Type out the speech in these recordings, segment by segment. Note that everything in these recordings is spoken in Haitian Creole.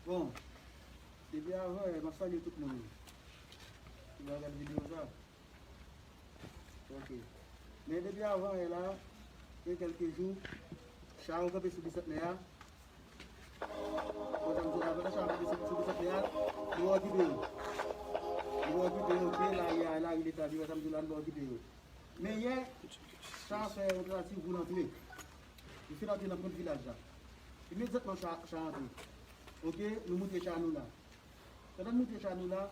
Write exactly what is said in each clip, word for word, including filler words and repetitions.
Bon, depi avan yè, m ap salye tout moun ki va gade videyo sa. Ok. Men depi avan yè la, gen kèlke jou, cha yo kanpe sou Bisantnè a. Kontan m di la, pandan cha yo kanpe sou, sou Bisantnè a, nou okipe yo. Nou okipe yo, ok, lari a, lari leta, di kontan m di la, nou okipe yo. Men yè, cha a fè yon tantativ pou l antre. Li fin antre nan pwent vilaj la. Imedyatman, cha, cha antre. Ok, nou moute cha nou la. Pandan n moute cha nou la,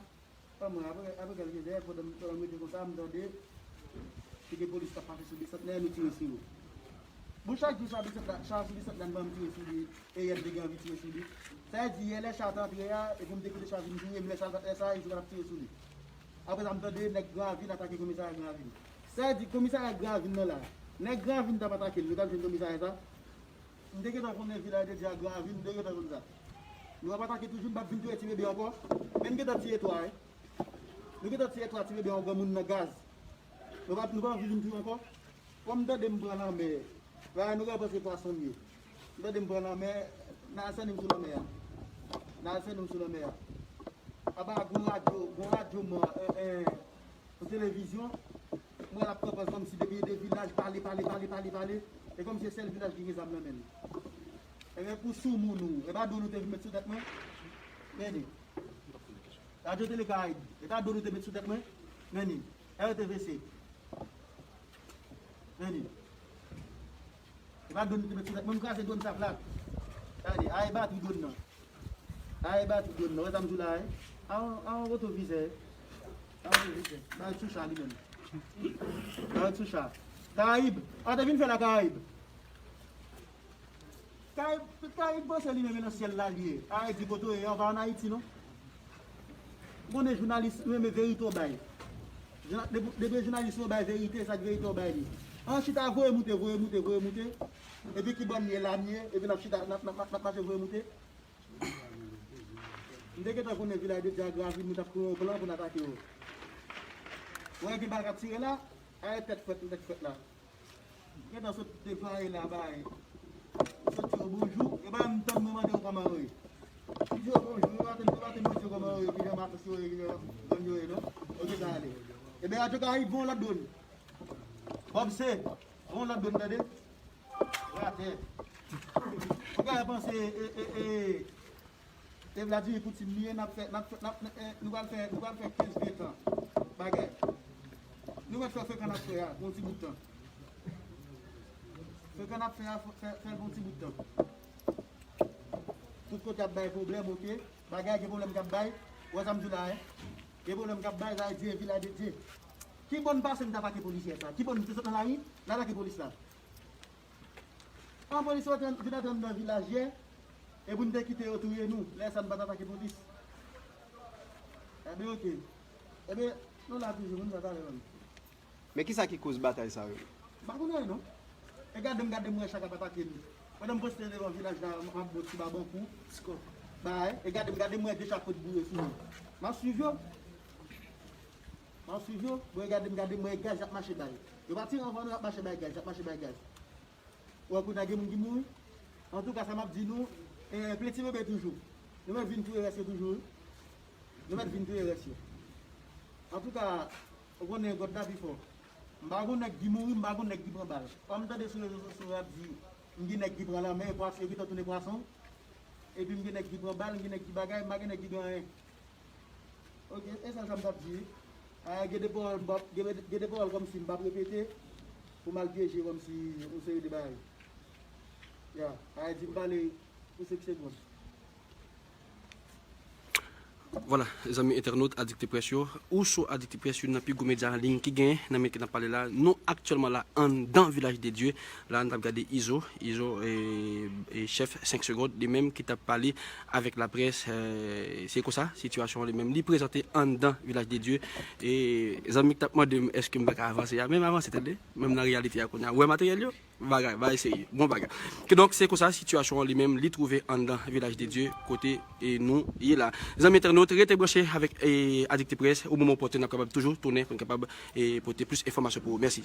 anmwe, apre, apre kèlke lè, pandan, pandan m rete konsa, m tande, te gen polis k ap pase sou Bisantnè, nou tire sou yo. Bon, chak jou sa, Bisantnè, cha sou Bisantnè, m tire sou li, e yè m te gen anvi tire sou li. Sa vle di, yè lè cha t antre a, e pou m te kite cha vin touye m, lè cha, lè sa, e jou a t ap tire sou li. Apre sa, m tande nèg Gran Ravin atake komisarya Gran Ravin. Sa vle di, komisarya Gran Ravin nan la, nèg Gran Ravin t ap atake l, yo t al jwenn komisarya sa. M te gentan konnen Vilaj de Dye a Gran Ravin, m te gentan konn sa. Nou ap atake toujou, n p ap vin touye ti bebe ankò. Men n gentan tiye twa, wi. Nou gentan tiye twa ti bebe yon granmoun nan gaz. Nou pa, nou pa anvi vin touye ankò. Fò m tande m pran lanmè. Bagay nou ka panse pwason m ye. M tande m pran lanmè, n al sènen m sou lanmè a. N al sènen m sou lanmè a. Anba gon radyo, gon radyo mò, eh, eh, yon televizyon. M wè l ap kanpe kòmsi depi de vilaj pale, pale, pale, pale, pale. E kòmsi se sèl vilaj ki gen zam nan men l. Ebyen, pou soumoun ou, e pa dlo nou te vin met sou tèt mwen? Men li. Radyo Tele Karayib, e pa dlo nou te met sou tèt mwen? Men li. R T V C. Men li. E pa dlo nou te met sou tèt mwen, m kraze dlo sa plat. Gade, a e batri dlo nan. A e batri dlo nan. Wè sa m di w la, wi. A yon, a yon retovizè. A yon retovizè. Ba sou cha li menm. Ba sou cha. Karayib. A te vin fè la Karayib. Karayib, Karayib panse li menm e nan syèl la li ye. Karayib di kote w ye, w pa ann Ayiti non. M konnen jounalis renmen verite w bay. Jouna-, depi, depi jounalis yo bay verite, sa k verite w bay li. An chita voye moute, voye moute, voye moute. Epi ki bò m ye la m ye, epi n ap chita, n ap, n ap, n ap, n ap mache voye moute. M te gentan konnen Vilaj de Dye a Gran Ravin, nou t ap kreye yon plan pou n atake yo. Ou wè gen bal k ap tire la, a e tèt frèt, tèt frèt la. Gentan sot deplwaye la bay. Sot di yo bonjou, e pa menm tann mwen mande yo kòman yo ye. M di yo bonjou, yo pa tann, yo pa tann mwen di yo kòman yo ye, ki jan matris yo ye, ki jan zòn yo ye non. Ok, sa ale. Ebyen, Radyo Karayib, voye yon lòt dwòn. Bob C, voye yon lòt dwòn, tande. Ratè. Ou ka panse, e, e, e, e Vladimir Poutine li ye, n ap fè, n ap fè, n ap, n ap, eh, nou pral fè, nou pral fè kenz, ven tan bagay. Nou mèt fè frekan n ap fè a, pou yon ti bout tan. Frekan n ap fè a, fè, fè l pou yon ti bout tan. Tout kote ap bay pwoblèm, ok? Bagay gen pwoblèm k ap bay. Ou wè sa m di w la, en? Gen pwoblèm k ap bay, sa vle di e Vilaj de Dye. Ki bò n pase n t atake polis yè sa? Ki bò n te sot nan lari, n atake polis la? An polis yo te vin antre anndan vilaj yè, e pou n te kite yo touye nou, lè sa n pa t atake polis. Ebyen, ok. Ebyen, nou la toujou, nou sa talè menm. Men kisa ki koz batay sa yo? M pa konnen non. E gade m, gade m wè cha k ap atake m. Pandan m poste devan vilaj la, m ap bon ti babankou. Bay, e gade m, gade m wè de cha pot boure sou nou. M ap swiv yo. M ap swiv yo. Bon, e gade m, gade m wè gaz y ap mache bay. Yo pa tire anvan nou, y ap mache bay gaz, y ap mache bay gaz. Ou wè kounye a gen moun ki mouri. Antouka, sa m ap di nou, eh, plen ti bebe toujou. Nou mèt vin touye rès yo toujou, wi. Nou mèt vin touye rès yo. Antouka, ou konnen God la pi fò. M pa gon nèg ki mouri, m pa gon nèg ki pran bal. Kòm m tande sou rezo sosyo yo ap di, m gen nèg ki pran lanmè, pwason, yo gentan tounen pwason. Epi m gen nèg ki pran bal, m gen nèg ki bagay, m pa gen nèg ki gen anyen. Ok, e sèl sa m t ap di wi. Ah, gen de pawòl m p ap, gen, gen de pawòl kòmsi m p ap repete pou m al pyeje kòmsi yon seri de bagay. Ya, ah, di m pale pou senk segonn. Vwala, zanmi entènot Adikte Près yo, ou sou Adikte Près, youn nan pi gwo medya an liy ki genyen nan men ke n ap pale la. Nou aktyèlman la anndan Vilaj de Dye. La, n t ap gade Izo, Izo, e, e chèf senk segonn, li menm ki t ap pale avèk laprès, e, se konsa, sitiyasyon an li menm, li prezante anndan Vilaj de Dye. E zanmi k t ap mande m èske m pa ka avanse a, men m avanse, tande, menm nan reyalite a kounye a. Ou wè materyèl yo? Bagay, bagay serye, bon bagay. Kidonk, se konsa, sitiyasyon an li menm, li twouve anndan Vilaj de Dye, kote, e, nou ye la. Zanmi entènot, rete branche avèk, e, Adikte Près, o moman opòtin, n ap kapab toujou tounen pou n kapab, e, pote plis enfòmasyon pou ou. Mèsi.